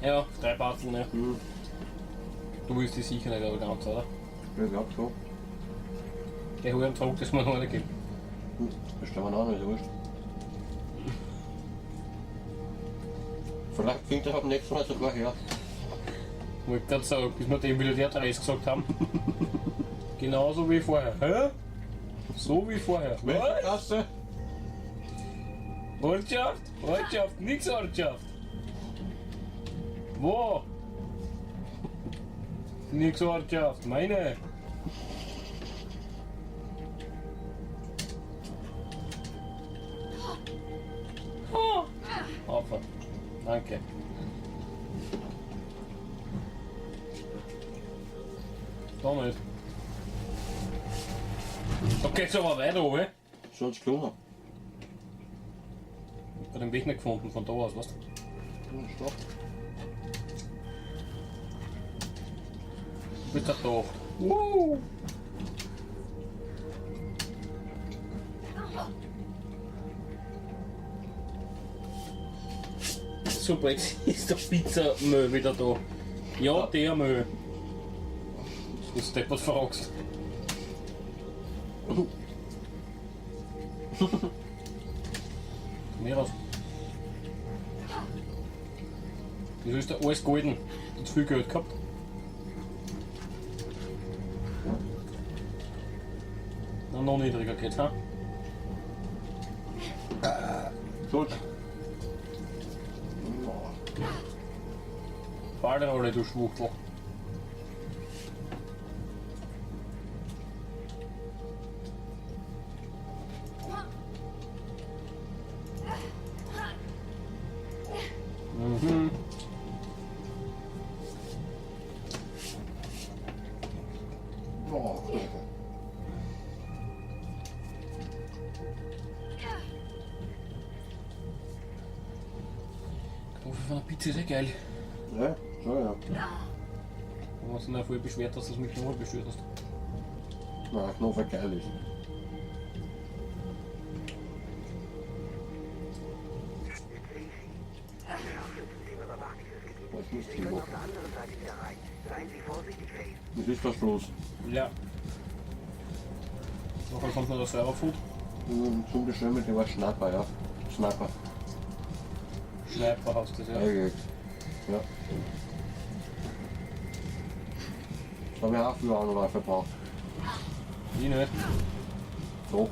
Ja, drei Batzeln, ja. Mhm. Du willst die sicher nicht, aber ganz, oder? Ich glaub schon. Der Huren zurück, dass wir noch eine geben. Hm. Bestellen wir noch, ist ja wurscht. Vielleicht findet er beim nächsten Mal sogar her. Wollte gerade sagen, bis wir dem wieder die Adresse gesagt haben. Genauso wie vorher. Hä? So wie vorher. Welche Kasse? Ortschaft? Ortschaft, nix Ortschaft. Wo? Nix Ortschaft, meine. Oh. Opfer. Danke. Da nicht. Da geht's aber weiter, oder? Sonst gelungen. Ich hab den Weg nicht gefunden von da aus, weißt du? Hm, stopp. Du bist da. Woo! Super, jetzt ist der Pizza-Müll wieder da. Ja, der Müll. Das ist deppert fragst. Mir aus. Wieso ist da alles golden? Hat zu viel Geld gehabt? Na, noch niedriger geht's, ha? Gut. Fallrolle, du Schwuchtel. Mhm. Boah. Kartoffel von der Pizza ist ja geil. Ja, schon ja. Du hast dich ja voll beschwert, dass du es mit Knoblauch bestellt hast. Nein, Knoblauch geil ist. Was muss ich machen? Was ist das bloß? Ja. Nachher kommt noch der Serverfood. Zum Bestellen mit dem war Schnapper, ja. Schnapper. Schneiper heißt das ja. Eigentlich. Ja. Da habe ich auch viele Anläufe gebraucht. Ich nicht. So.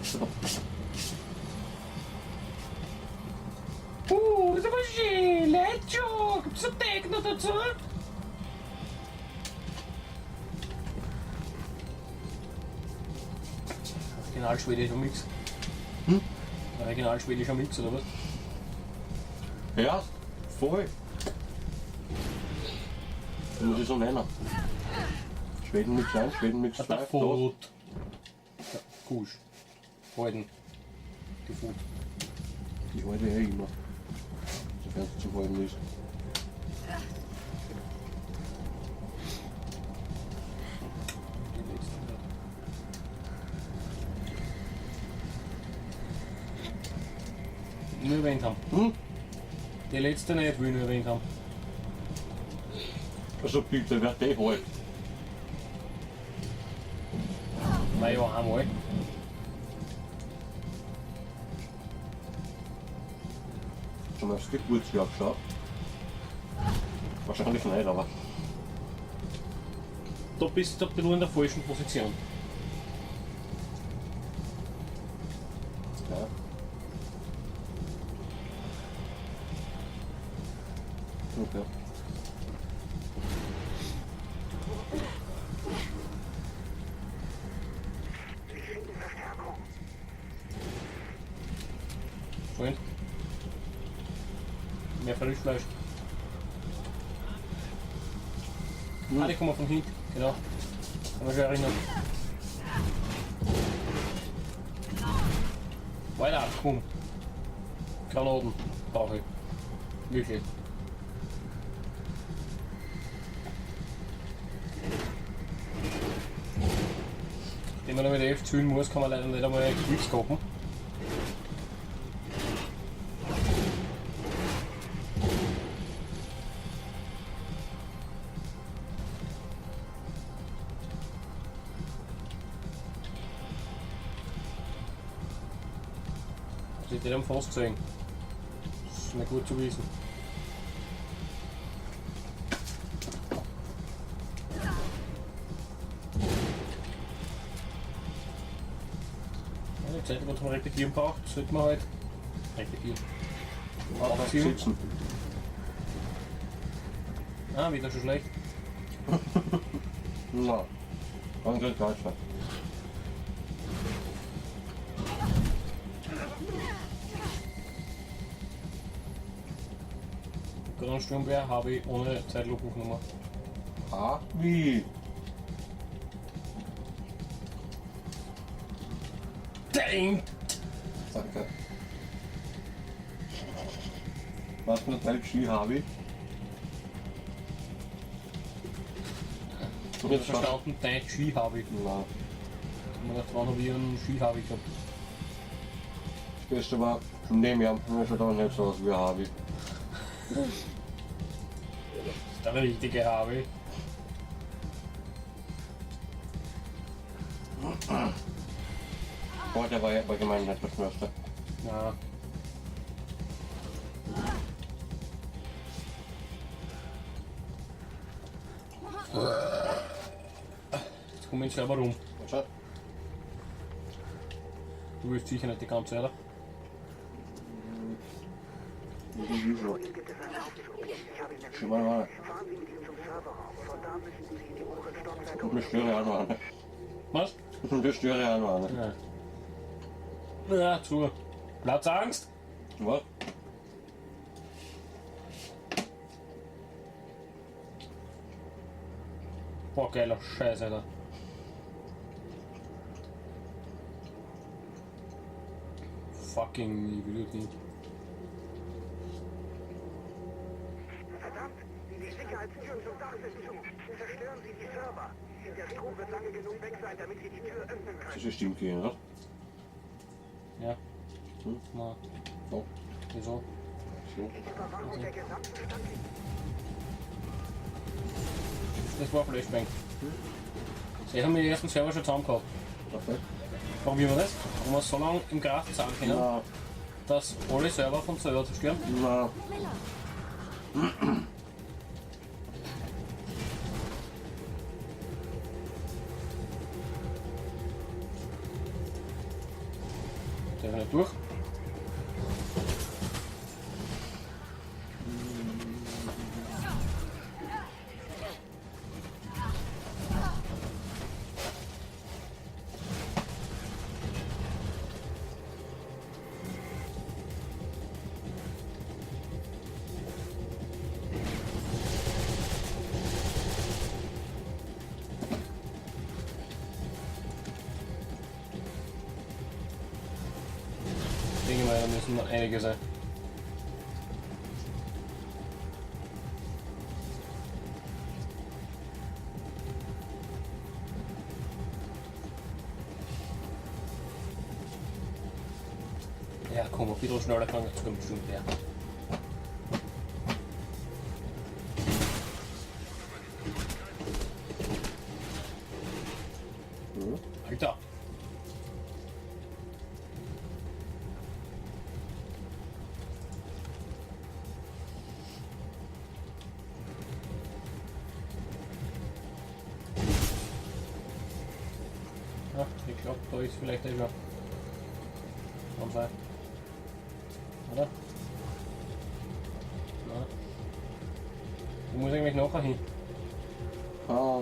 Ist so. Das ist aber schön. Lecho. Gibt's einen Teig noch dazu? Original schwedischer Mix. Hm? Original schwedischer Mix, oder was? Ja, voll. Das muss ich so nennen. Schweden Mix 1, Schweden Mix 2. Der Food. Ja, Kusch. Halten. Die Food. Die halte ich eh immer. Sofern es zu halten ist. Die letzte. Nur erwähnt haben. Hm? Die letzte nicht, will ich nur erwähnt haben. Also bitte, wer die halt. Nein, ja, einmal. Schon mal aufs Geburtsjahr geschaut? Wahrscheinlich nicht, aber. Da bist du ein bisschen in der falschen Position. Ja. Okay. Freund. Mehr Frischfleisch. Ah, die kommen von hinten, genau. Kann man schon erinnern. Weiter, komm. Granaten brauche ich. Wirklich. Wenn man mit F zählen muss, kann man leider nicht einmal Quickscopen. Die haben fast gesehen. Das ist nicht gut zu wissen. Ja, die Zeit, die zum Repetieren braucht, sollte man halt repetieren. Aufziehen. Sitzen. Ah, wieder schon schlecht. Na. Dann geht weiter. Grundsturmwehr habe ich ohne Zeitlupenummer. Ah, wie? Dang! Danke. Was mit deinem Ski habe ich? Ich habe verstanden, dein Ski habe ich. Na, Ich hab mir gedacht, wann habe ich einen Ski habe ich gehabt? das Beste war, neben mir, mir schaut aber nicht so aus wie Harvey. Das ist der richtige Harvey. Boah, der war ja allgemein nicht das Schnellste. Na. Jetzt komme ich selber rum. Schau. Du willst sicher nicht die ganze Zeit, oder? Schon mal mal. Und eine Störe auch noch eine. Was? Und eine Störe auch noch eine. Ja. Ja, zu. Platzangst? Was? Boah, geiler Scheiß, Alter. Fucking, ich will das nicht. Verdammt! Die Sicherheitstüren zum Dach sind zu. Zerstören Sie die Server. Der Strom wird lange genug weg sein, damit Sie die Tür öffnen können. Das ist Stimmt geändert. Ja. Hm? Na, Doch. wieso? So. Die Überwachung der gesamten Stadt. Das war Flashbang. Sie haben die ersten Server schon zusammengehauen. Perfekt. Probieren wir das? Ob wir so lange im Gras zahlen können, Na, dass alle Server von selber zerstören. na. Der ist nicht durch. Ich denke mal, da müssen noch einige sein. Ja, komm, ein bisschen schneller kann ich sogar bestimmt werden. Mhm. Alter! Ja, ich glaube, da ist vielleicht eh schon. Kann sein. Oder? Nein. Ich muss eigentlich nachher hin. Ah.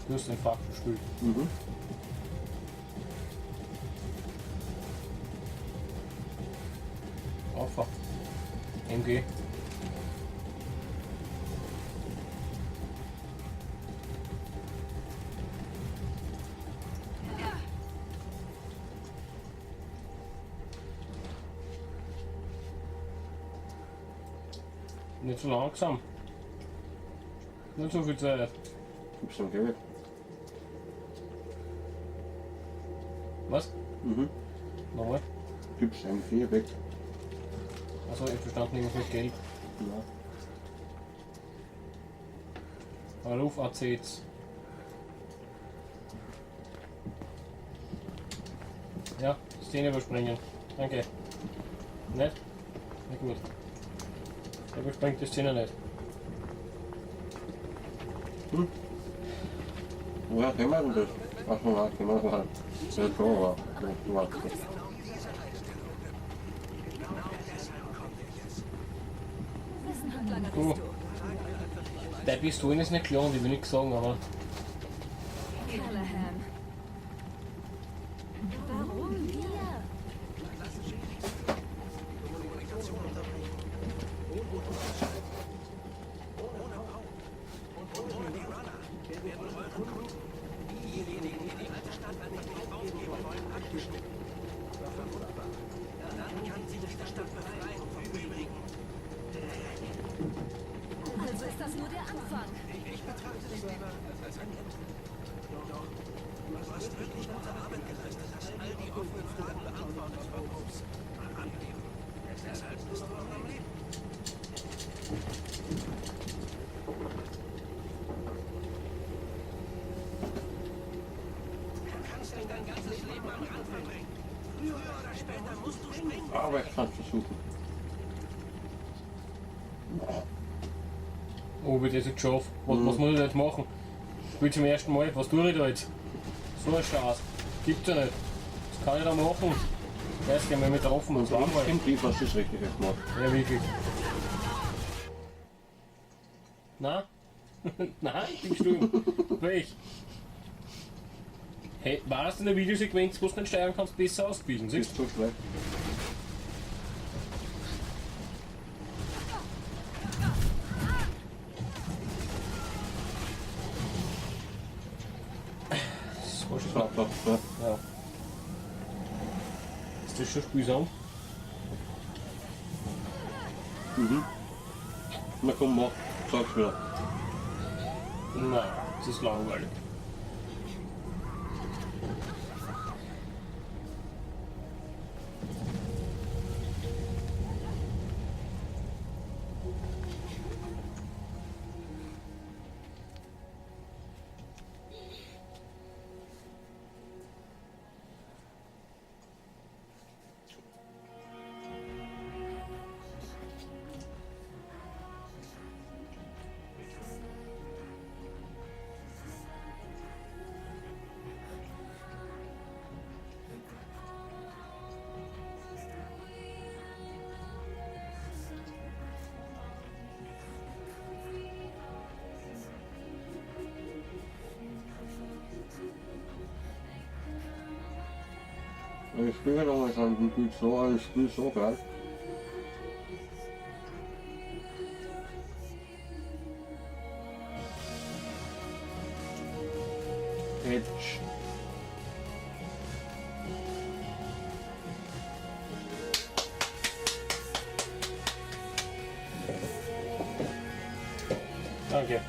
Du hast den Fach verspült. Mhm. Auf. MG. Nicht so langsam. Nicht so viel Zeit. Gibt's noch Geld? Was? Mhm. Nochmal? Gibt's ein Vieh weg? Achso, ich hab verstanden, irgendwas mit Geld. Ja. Ruf ACs. Ja, Szene überspringen. Danke. Nicht? Na gut. Der überspringt die Szene nicht. Woher kennen wir denn das? Ach so, nein, kennen wir gar nicht. Ja, schon, aber du weißt nicht. Wessen Handlanger Oh. bist du? Der Pistolen ist nicht klar, ich will nichts sagen, aber. Callahan. Warum wir? Also ist das nur der Anfang. Aber ich kann es versuchen. Oh, wird das jetzt geschafft? Was muss ich da jetzt machen? Ich will zum ersten Mal, was tue ich da jetzt? So ein Scheiß. Gibt's ja nicht. Was kann ich da machen? Erst einmal mit offen und zweimal. Instinktiv hast du es richtig gemacht. Ja, wirklich. Na? Nein, ich bin gestorben. Pech. Hey, war das in der Videosequenz, wo du nicht steuern kannst, besser ausgewiesen? Siehst Ist so schlecht. du? Das war schon So, so, so. Ja. Ist das schon spielsam? Na komm, mach. Sag's wieder. Nein, das ist langweilig. Ich spiele nochmal schon ein Bild so, ich spiele so geil. Edge. Danke.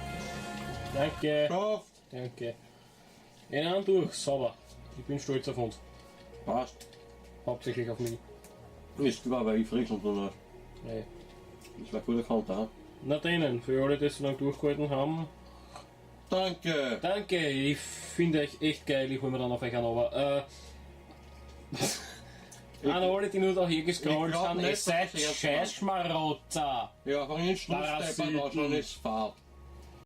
Danke. Geschafft! Danke. Einen durch, sauber. Ich bin stolz auf uns. Passt. Hauptsächlich auf mich. Ist klar, weil ich frisch und so hast. Nee. Das war ein guter Konter. Na drinnen, für alle, die es so lange durchgehalten haben. Danke! Danke, ich finde euch echt geil, ich hol mir dann auf euch einen aber. An alle, die nur da hier gescrollt Ich glaub sind, nicht, ihr seid dass ich das Scheißschmarotzer. Ja, von den Schlusssteppern Parasiten. anschauen ist Fahrt.